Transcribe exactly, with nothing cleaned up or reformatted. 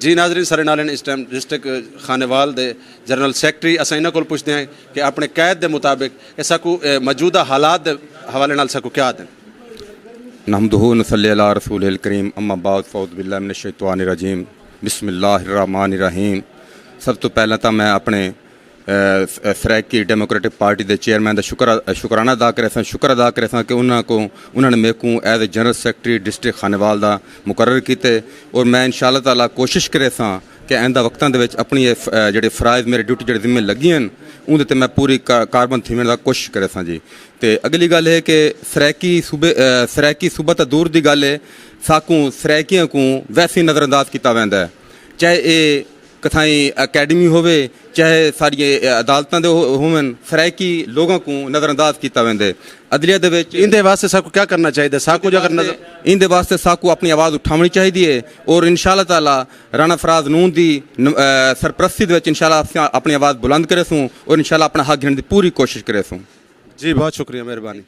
جی ناظرین، سارے نال ہن اس ٹائم ڈسٹرکٹ خانیوال دے جنرل سیکرٹری، اساں انہاں کول پچھدے ہیں کہ اپنے قید دے مطابق اے ساکو، اے، موجودہ حالات دے حوالے نال ساکو کیا آدن۔ نحمدہ و نصلی علی رسولہ الکریم، اما بعد، فاعوذ باللہ من الشیطان الرجیم، بسم اللہ الرحمن الرحیم۔ سب توں پہلاں تاں میں اپنے، اے، س-، سرائیکی ڈیموکریٹک پارٹی دے چیئرمین دا شکر، شکرانہ ادا کریساں، شکر ادا کریساں کہ انہاں کو، انہاں نے میکوں ایز اے جنرل سیکرٹری ڈسٹرکٹ خانیوال دا مقرر کیتے، اور میں انشاءاللہ تعالیٰ کوشش کریساں کہ آئندہ وقتاں دے وچ اپنی اے ف-، اے جڑے فرائض، میرے ڈیوٹی جڑے ذمے لگی ہن، اوندے تے میں پوری کا-، کاربند تھیوݨ دا کوشش کریساں جی۔ تے اگلی گالھ ہے کہ سرائیکی صوبے، اے، سرائیکی صوبہ تاں دور دی گالھ ہے، ساکوں سرائیکیاں کوں ویسے نظر انداز کیتا ویندا ہے، چاہے اے کتھائیں اکیڈمی ہووے، چاہے ساݙیاں عدالتاں دے ہو-، ہوون، سرائیکی لوگاں کوں نظر انداز کیتا ویندے۔ عدلیہ دے وچ ایندے واسطے ساکوں کیا کرنا چاہیدے؟ ساکوں جو اگر نظر ایندے واسطے ساکوں اپݨی آواز اٹھاوݨی چاہیدی ہے، اور انشاءاللہ تعالیٰ رانا فراز نون دی ن-، اے، سرپرستی دے وچ انشاءاللہ اساں اپݨی آواز بلند کریسوں، اور انشاءاللہ اپݨا حق گھنݨ دی پوری کوشش کریسوں۔ جی، بہت شکریہ، مہربانی۔